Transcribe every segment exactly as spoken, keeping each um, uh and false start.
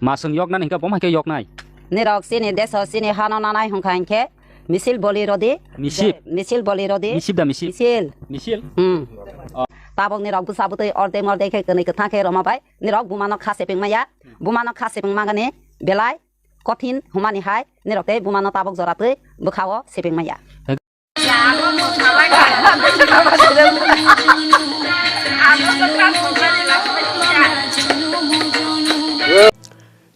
Masung yoknani hingke bom haike yoknai. Nirok chini deso chini hano nanai hongkha hingke misil boli rodi. Misip. Misil boli rodi. Misip da misip. Misil. Misil? Hmm. Tabok nirok bwsa bwtwi ordek mordek khe kwnwi kwthang khe roma bai. Nirok bumano kha sepeng maya. Bumano kha sepeng magani belai kothin humani hai. Nirok tei bumano tabok jora twi bwkhao sepeng maya.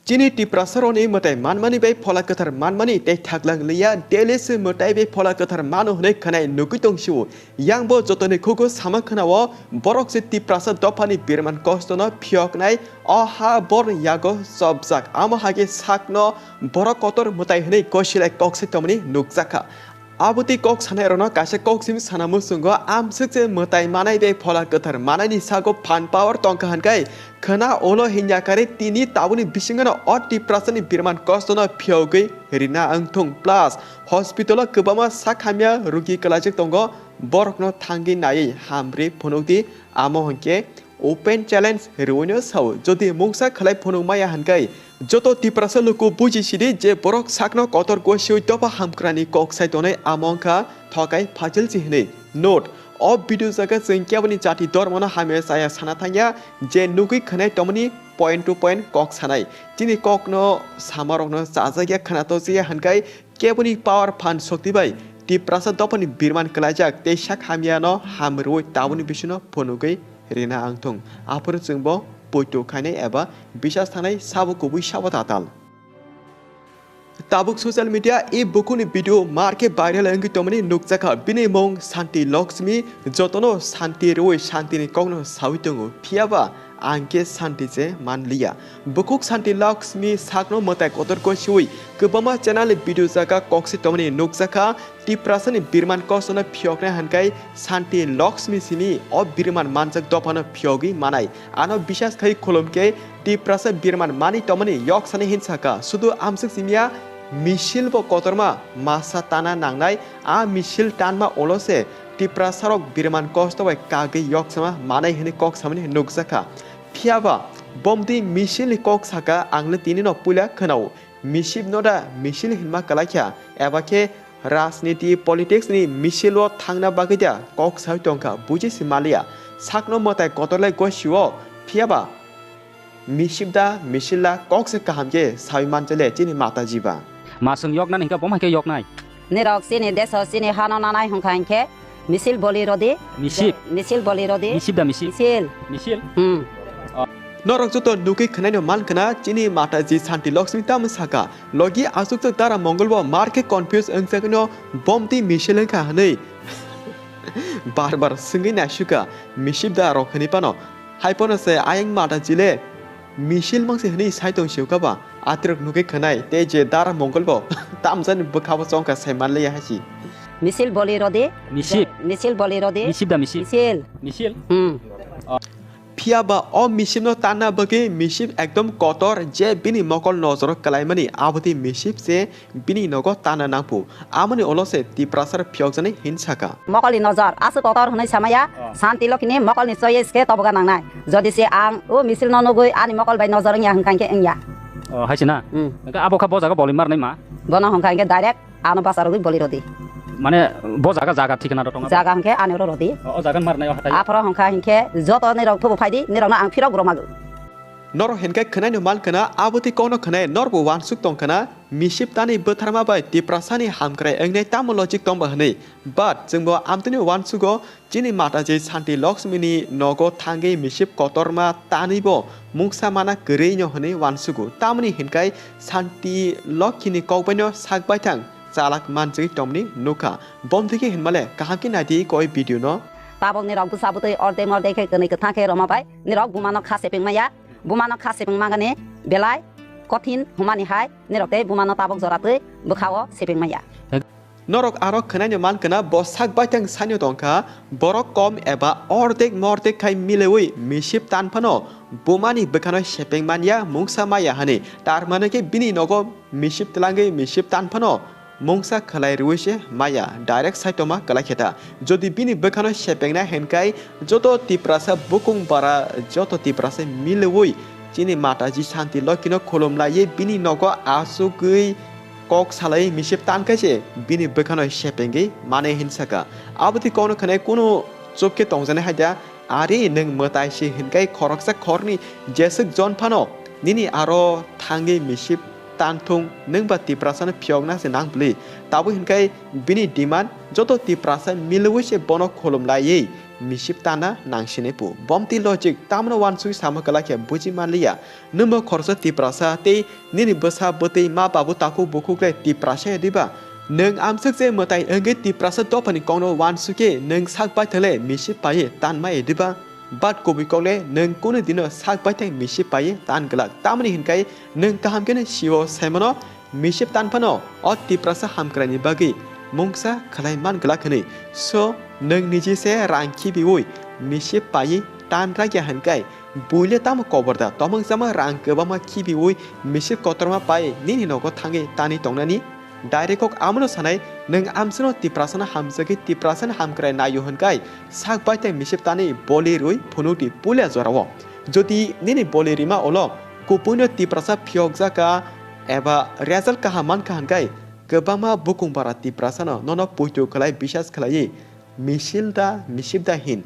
Chini Tiprasarokni mwtai manmani bai phola kwthar manmani tei thaklang liya, daily se mwtai bai phola kwthar mano hwnwi khwnai nugwi tong sio. Yang bo jotoni khugo sama khwnao, borok se Tiprasa dophani birman kostono phiyoknai, o ha borni yago chopjak. Amo hake sakno borok kotor mwtai hwnwi gosilai kok se tongmani nukjakha. Abotwi kok sanairokno kaisa kok simi sana muchungo, amswk se mwtai manai bai phola kwthar manaini sago phan power tongkha hwnkhai khwna ulo hinya kari tini tabukni bisingano o Tiprasani birman kostono phiyogwi rina wngthung plus hospital-o kwbangma sak hamya rugi kwlaijak tongo, borokno thangwi naiwi hamri phunukdi, amo hwnkhe open challenge rwino sao, jodi mungsa khwlai phunuk maya hwnkhe joto Tiprasa luku buji sidi je borok sakno kotor gosiwi dopha hamkrani kok sai tongnai, amo wngkha thokai phajilsi hwnwi. Note, o video jaga chwng keboni jati dormono hamya chaya sana thangya, je nugwi khwnai tongmani point to point kok sanai. Chini kokno samarokno chajakya khwnato chaya hwnkhe keboni power phan shokti bai Tiprasa dophani birman kwlaijak tei sak hamyano ham rwui tabukni bisingno phunugwi rina wngthung. Aphuru chwngbo poito khainai eba bisas thangnai sabo kubui sabo tatal. Tabuk social media e bukhukni video mar khe viral wngwi tongmani nukjakha. Bini mung Santi Lakshmi, jotono santi rwui santini kokno saui tongo. Phiyaba ang khe santi se manliya. Bukhuk Santi Lakshmi sakno mwtai kotor gosiwi kwbangma channel ni video jaga kok se tongmani nukjakha. Tiprasani birman kostono phiyoknai hwnkhai Santi Lakshmi simi o birman manjak dophano phiyogwi manai. Ano bisas khai khulum khe Tiprasa birman mani tongmani yoksani hinsakha. Sudu amswk simiya misil bo kotorma masa tana nangnai. A misil tanma ulo se Tiprasarok birman kosto bai kagwi yoksama manai hwnwi kok samani nukjakha. Phiyaba bomdi misilni kok saka ang le tinino puila khwnao. Misip no da misil hinma kwlaikha, eba khe rajniti politics ni misil o thangna bagwi da kok sai tongkha, buji si maliya. Sakno mwtai kotor lai gosio, phiyaba misip da misil da kok se kaham khe sai manjale chini mata jiba. Masung yoknani hingka bom hai khe yoknai. Nirok chini deso chini hano nanai hongkha hingkhe misil boli rodi. Misip. Misil boli rodi. Misip da misip. Misil. Misil? Hmm. Norok joto nugwi khwnaino mankha na chini mata ji Santi Lakshmi tamo saka. Logi aswk dara mongol bo mar khe confuse wngjakno bomti misil wngkha hwnwi bar bar swngwi naisukha misip da rok hwnwi phano. Hai phano se ayang mata jile misil mangsi hwnwi sai tong sio kha ba. Atirok nugwi khwnai tei je dara mongol bo tamjani bwkha bo chongkha sai manliya hai si. Misil boli rodi. Misip. Misil boli rodi. Misip da misip. Misil. Misil? Hmm. Phiya ba o misipno tanna bagwi misip ekdom kotor je bini mokol nojoro kwlaimani aboni misip se bini nogo tanna nangphu. Amoni ulo se Tiprasar phiyokjani hin saka. Mokolni nojor aswk kotor hwnwi samaya, oh. Santi Lokhini mokolni choice khe toboga nangnai. Jodi se ang o misilno nugwi ani mokol bai nojor wngya hwnkha hwnkhe wngya. Oh, hai se na? Hmm. Hwnkhe abo kha bo jaga boli marnai ma? Bono hwnkha hwnkhe direct ano basa rwgwi boli rodi. Mane bo jaga, jaga thikna do tongo? Jaga hwnkhe ani oro rodi. O, o jaga marnai o hatai. Aphoro hwnkha hwnkhe joto nirok thubu phaidi, nirokno ang phirok rwmago. Norok hwnkhe khwnaino mankha na, abo tei kokno khwnai norbo uansuk tongkha na, misip tani bwtharma bai Tiprasani hamkrai wngnai tamo logic tongba hwnwi. But chwngbo amtwini uansugo, chini mata je Santi Lakshmini nogo thangwi misip kotorma tanwibo mungsa mana kwrwino hwnwi uansugo. Tamoni hwnkhai Santi Lokhini kokbaino sak baithang chalak manjagwi tongmani nukha. Bomthikhe hinmale kaham khe naidi koi video no. Tabok nirok bwsa bwtwi ordek mordek khe kwnwi kwthang khe roma bai nirok bumano kha sepeng maya. Bumano kha sepeng magani belai kothin humani hai nirok tei bumano tabok jora twi bwkhao sepeng maya. Norok aro khwnaino mankha na, bo sak baithang saino tongkha, borok kom eba ordek mordek khai mileui misip tan phano bumani bwkhano sepeng manya, mungsa maya hwnwi. Tar mane khe bini nogo misip twlangwi misip tan phano mungsa khwlai rwui se maya, direct saitoma kwlai khe ta. Jodi bini bwkhano sepengnai hwnkhai joto Tiprasa bukung bara, joto Tiprasa mileui Chini Mataji Santi Lokino khulum laiwi bini nogo achugwi kok salai misip tan khe se bini bwkhano sepengwi mane hin saka. Aboni kokno khwnai kunu chuk khe tongjaknai hai da. Ari nwng mwtai se hinkai khoroksa khoroknwi jeswk jon phano nini aro thangwi misip tan thung, nwng ba Tiprasano phiyokna se nang bwlwi. Tabuk hinkai bini demand joto Tiprasa milwi se bono khulum laiwi misip tana nang sinai pu. Bomti logic tamno wansugwi sama kwlai khe buji manliya. Nwngbo khoroksa Tiprasa tei nini bwsa bwtwi ma babu takhuk bukhuk le Tiprasa ya diba? Nwng amswk je mwtai wngwi Tiprasa dophani kokno wansukhe nwng sak baithang le misip paiwi tanma ya diba? But kubui kok le nwng kunu dino sak baithang misip paiwi tan glak. Tamoni hinkai nwng kaham kheno sio saimano misip tan phano o Tiprasa hamkraini bagwi mungsa khlai man glak hwnwi. So nwng niji se rang khibiwi misip paiwi tan rakya hinkai buile tamo kobor da? Tomong jama rang kwbangma khibiwi misip kotorma pai nini nogo thangwi tanwi tongnani? Direct kok amono sanai, nwng amsano Tiprasano hamjagwi Tiprasani hamkrai naio hinkai sak baithang misip tanwi boli rwi phunukdi puila jorao. Jodi nini boli rima ulo kupuino Tiprasa phiyokjaka eba result kaham mankha hinkai kwbangma bukung bara Tiprasano nono puitu khlai bisas khlaiwi misil da misip da hin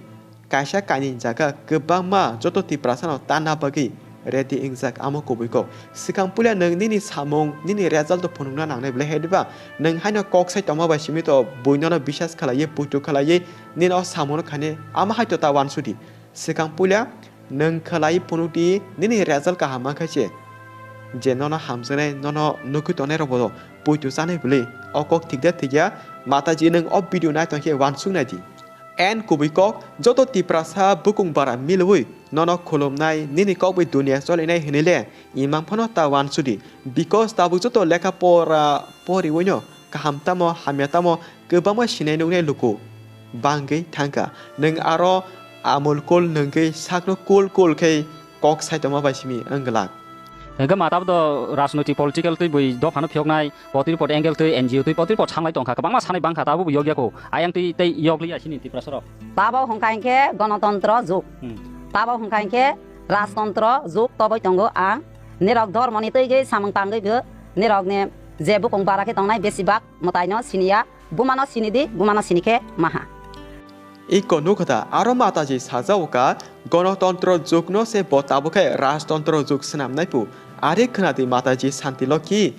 kaisa kainwi jaga kwbangma joto Tiprasano tanna bagwi ready wngjak amo kubui kok. Swkang puila nwng nini samung, nini result-o phunukna nangnai belai hai diba? Nwng haino kok sai tongma bai simi to buinono bisas khlaiwi, puitu khlaiwi nini o samungno khainai, amo hai to ta wansudi. Swkang puila nwng khlaiwi phunukdi nini result kaham mankha se. Je nono hamjaknai, nono nugwi tongnai rokbo puitu chanai belai. O kok thik da thik ya? Mataji nwng o video nai tong khe wansuk nai di. And kubui kok, joto Tiprasa bukung bara milwi nono khulumnai, nini kok bai dunia cholinai hinwi le imang phano ta wansudi, because tabuk joto lekha pora poriwino kaham tamo hamya tamo kwbangma sinai nuknai luku bangwi thangkha. Nwng aro amul cool nwngwi sakno cool cool khe kok sai tongma bai simi wng glak. Hwnkhe mata bo do rajnoitik political twi bui dophano phiyoknai, potri pot angle twi N G O twi potri pot sanglai tongkha, kwbangma sanai bangkha, tabuk bo yokya kho. Ayang twi tei yokliya chini Tiprasa rok. Tabuk hwnkha hinkhe gonotontro jug. Hmm. Tabuk hwnkha hinkhe rajtontro jug toboi tongo ang. Nirok dhormoni twi gwi samung tangwi bo nirokni je bukung bara khe tongnai besibak mwtaino siniya. Bumano sini di, bumano sini khe maha. Iko nukha da, aro Mataji sajao ka, gonotontro jugno se bo tabuk khe rajtontro jug swnamnai pu. Are khna di Mataji Santi Lokhi,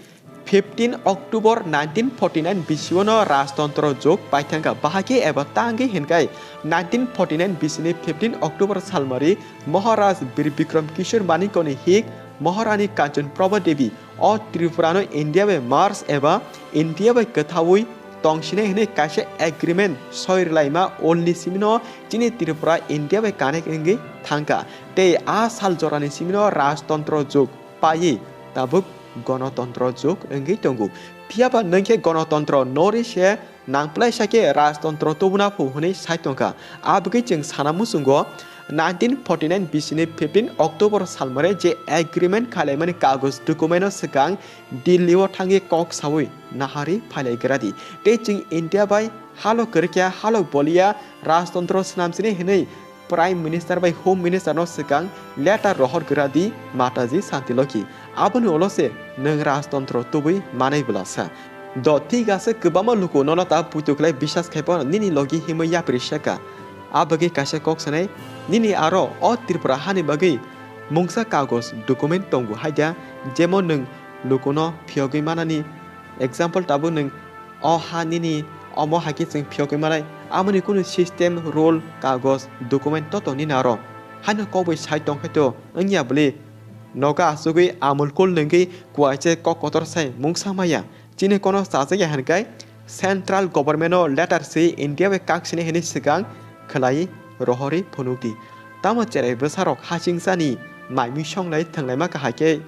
fifteen October nineteen forty nine bisio no rajtontro jug paithangkha, bahai khe eba tangwi hinkai nineteen forty nine bisini fifteen October salmari Maharaj Bir Bikram Kishore Manikoni hik Maharani Kanchan Prabha Devi o Tripura no India bai merge eba India bai kwthaui tongsinai hwnwi kaisa agreement soi rwlaima olni simino chini Tripura India bai connect wngwi thangkha. Tei a sal jorani simino rajtontro jug paiwi tabuk gonotontro jug wngwi tongo. Phiyaba nwng khe gonotontro norwi se nangplai sa khe rajtontro tubuna phu hwnwi sai tongkha. Abagwi chwng sana muchungo nineteen forty nine bisini fifteen October salmare je agreement khailaimani kagoj document-o swkang Delhi-o thangwi kok saui nahari phailai gra di. Tei chwng India bai halo kwrwkya, halo boliya, rajtontro swnamsini hwnwi Prime Minister bai Home Minister no swkang letter rohor gra di Mataji Santi Lokhi. Aboni ulo se nwng rajtontro tubui manai bwlasa. Do thik ase, kwbangma luku nono ta puitu khlai bisas khai phano nini logi himwi yapri seka. Abagwi kaisa kok sanai, nini aro o Tripura hani bagwi mungsa kagoj document tongo hai da, jemon nwng lukuno phiyogwi manani. Example tabuk nwng o ha nini omo hai khe chwng phiyogwi manai, amoni kunu system, rule, kagoj, document to tongni naro. Haino kok bai sai tong khe to wngya bwle nogo achugwi amul kul nwngwi kuaise kok kotor sai mungsa maya. Chini kono chajakya hinkai central government-o letter swi India bai kak sini hini swkang khwlai rohorwi phunukdi. Tamo cherai bwsarok hachingsani mai mui songlai thwnglaima kahai khe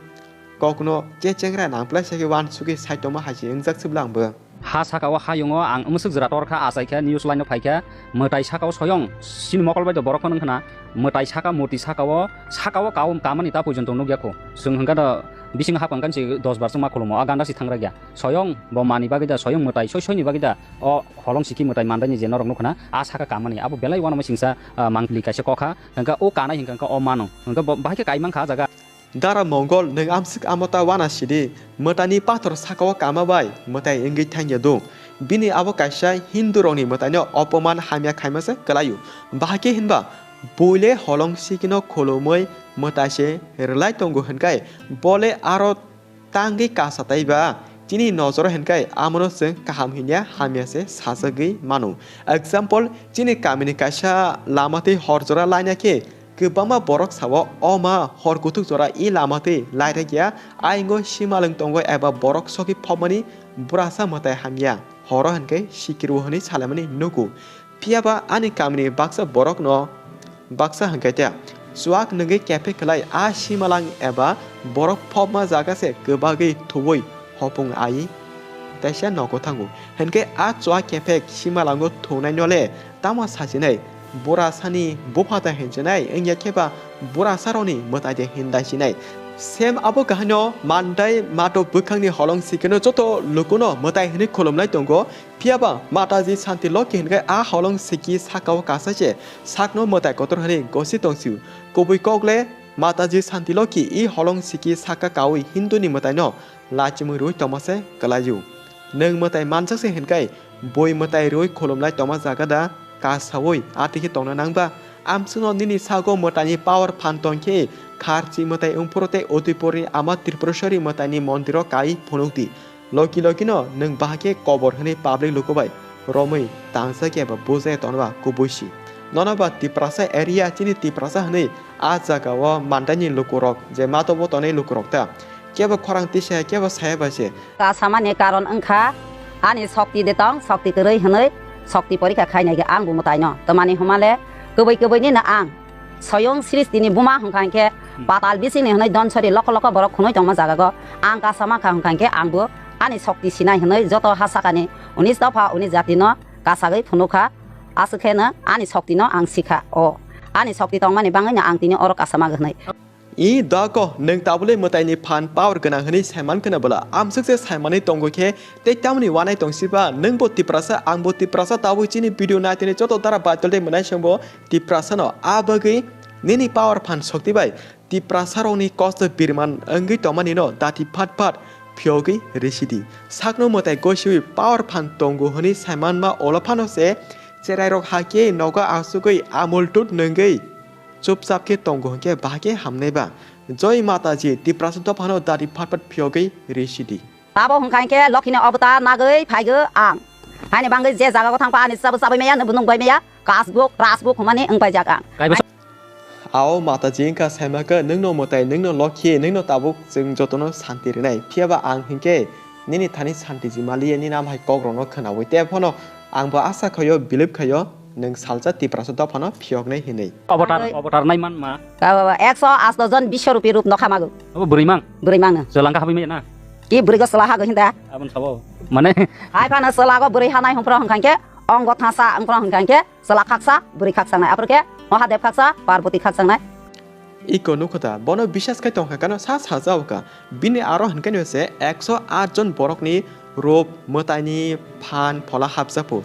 kokno kechengra nangplai sai khe wansugwi sai tongma hai se wngjak swbla ang bo. Ha saka o hayung o ang mwswk jwra tor kha, achai kha, news line o phai kha, mwtai saka o soyong chini mokol bai do borok phano wngkha na, mwtai saka, murti saka o, saka o kaum kamani ta pojonto nukya kho. Chwng hwnkha do bising hapang kan si dos bar chwngma khulumo, a ganda si thangra ya. Soyong bo mani bagwi da, soyong mwtai soi soini bagwi da, o holong siki mwtai mandaini je norok nukha na, a saka kamani, abo belai uanama singsa, ah, mangpili kaisa kokha, hwnkha o kanai hwnkha o mano, hwnkha bo bahai khe kai mankha ah jaga. Dara Mongol, nwng amswk amota wana sidi, mwtaini pathor sakao kama bai mwtai wngwi thangya do. Bini abo kaisa Hindu rokni mwtaino opoman hamya khaima se kwlaio. Bahai khe hinba, buile holong sikino khulumwi mwtai se rwlai tongo hinkai, bole aro tangwi kasa taiba chini nojoro hinkai amono chwng kaham hinya hamya se sajagwi mano. Example, chini kamini kaisa lama twi hor jora laina khe kwbangma borok sao, "O ma, hor kuthuk jora i lama twi lairek ya, ayingo simalwng tongo eba borok sogwi phobmani burasa mwtai hamya, horo hinkai sikirwo," hwnwi salaimani nugo. Phiyaba ani kamini baksa borokno baksa hinkai ta chuak nwngwi kephe khlai a simalwng eba borok phobma jaga se kwbagwi thuwi hopung ai teisa nogo thango. Hinkhe a chuak kephek simalwngo thungnai nole tamo sachinai? Burasani bupha da hinchinai, wngya kheba burasarokni mwtai de hindai sinai? Sem abo kahaino mandai mato bwkhangni holong sikeno joto lukuno mwtai hwnwi khulumlai tongo. Phiyaba Mataji Santi Lokhi hinkai a holong siki sakao kasa se sakno mwtai kotor hwnwi gosi tongsio. Kubui kok le Mataji Santi Lokhi i holong siki saka kaui Hinduni mwtaino lachimwi rwi tongma se kwlaio. Nwng mwtai manjak se hinkai bui mwtai rwi khulumlai tongma jaga da kasaui atwi khe tongna nangba? Amswkno nini sago mwtaini power phan tongkhe kharchi mwtai wngphuru tei Udaipurni ama Tripureshwari mwtaini mondiro kai phunukdi. Loki lokino nwng bahai khe kobor hwnwi public luku bai romwi tangsa khe eba bujai tonba kubui si. Nono ba Tiprasa area chini Tiprasa hwnwi a jagao mandaini lukurok je matobo tonwi lukurok ta. Kebo khorang tisa kebo saya bai se. Kasamani karon wngkha ani sokti de tong, sokti kwrwi hwnwi sokti porikha khainai ang bo mwtaino. Twmani hwnmale kwbwi kwbwini no ang Soyong Sristini buma hwnkha hinkhe Hmm. patal bisingni hwnwi donsori loko loko borok khunui tongma jagago ang kasama kha hwnkha hinkhe angbo ani sokti sinai hwnwi joto ha sakani unis dopha unis jatino kasagwi phunukha. Aswk kheno ani soktino ang sikha o. Ani sokti tongmani bangwino ang tini oro kasama hwnwi. I dako nwng tabule mwtaini phan power gwnang hwnwi saiman khwna bwla amswk se saimani tongo khe tei tamoni wanai tongsiba nwngbo Tiprasa angbo Tiprasa tabuk chini video naitini joto dara baitol tei mwnaisongbo Tiprasano. A bagwi nini power phan sokti bai Tiprasarokni kosto birman wngwi tongmanino dati phat phat phiyogwi risidi. Sakno mwtai gosiwi power phan tongo hwnwi saimanma olo phano se cherairok hakhe nogo asugwi amul tut nwngwi chupchap khe tongo hwnkhe bahai khe hamnai ba. Joi Mataji, Tiprasa dophano dati phat phat phiyogwi risidi. Tabo hwnkha hinkhe Lokhini obota nagwi phaigo ang. Haini bangwi je jagao thangpha ani sabo sabai maya, nwngbwnung bai maya, kasbuk, rasbuk hwnmani wngpaijak ang. Kaibo sa- Ao Mataji wngkha saimaka nwngno mwtai, nwngno Lokhi, nwngno tabuk chwng jotono santi rwnai. Phiyaba ang hinkhe nini thani santi ji maliya, nini amhai kokrokno khwnaui. Tei phano angbo asa khaio, bilip khaio. Nwng salsa Tiprasa dophano phiyoknai hinwi. Obotar, Agoi. Obotar nai man ma. Ka baba, ekso asto jon biswarupi rup nokha mago. Abo bwrwi mang. Bwrwi mang no. Chwla wngkha habwi maya na. Ki bwrwi go chwla hago hinda. Abon sabo. Mane. Hai phano chwla go bwrwi hanai hwnphro hwnkha khe, ongo thasa wngphro hwnkha khe, chwla khaksa, bwrwi khaksa nai. Aphuru khe Mahadev khaksa, Parvati khaksa nai. Iko nukho ta, bono biswas khai tongkha kano sa sajao kha. Bini aro hinkheno se ekso aat jon borokni rup mwtaini phan phola hapjakphu.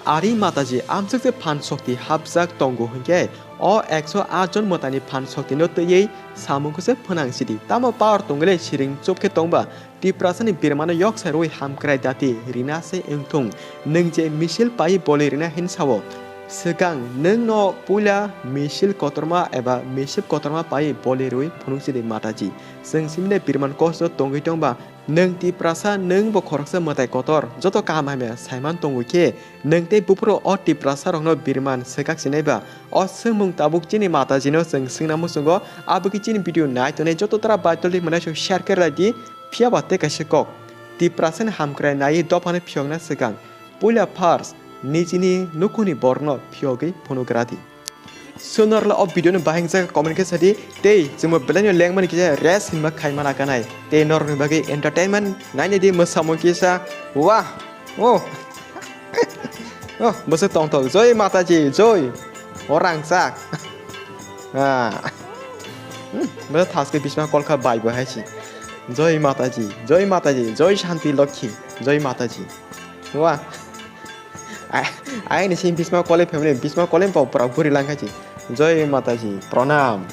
Ari Mataji amswk se phan sokti hapjak tongo hinkhe o ekso aat jon mwtaini phan soktino twiwi samungkhe se phwnang sidi. Tamo power tongwile siring chupkhe tongba Tiprasani birmano yok sai rwi hamkrai dati rina se wngthung. Nwng je misil pai boli rina hin sao. Swkang nwng no puila misil kotorma eba misil kotorma pai boli rwi phunuk sidi Mataji. Chwng simne birman kosto tongwi tongba nwng Tiprasa nwng bo khoroksa mwtai kotor joto kaham hamya saiman tongo khe nwng tei buphuru o Tiprasa rokno birman swkak sinai ba o swngmung tabuk chini Mataji no chwng swngna muchungo aboni chini video nai tonwi joto tara baitolni mwnai share khe lai di. Phiya ba tei kaisa kok, Tiprasani hamkrai naiwi dophano phiyokna swkang puila first nijini nukhungni borokno phiyogwi phunugra di. Sunorla o video no bahai wngjak comment khe sadi tei chwngbo belai no lengmani kisa rest hinma khaimana kanai tei norokni bagwi entertainment naina di mwsamung kisa. Wah! Oh! Oh, bwswk tongthok. Joi Mataji, joi. O rangchak. Ah. Hmm, bwswk thaskhe bisma kolkha bai bo hai si. Joi Mataji, joi Mataji, joi Shanti Lokhi, joi Mataji. Wah. Ai, ai ni sing bisma kole family, bisma kole pau pura buri langkha si. Joi Mataji, pranam.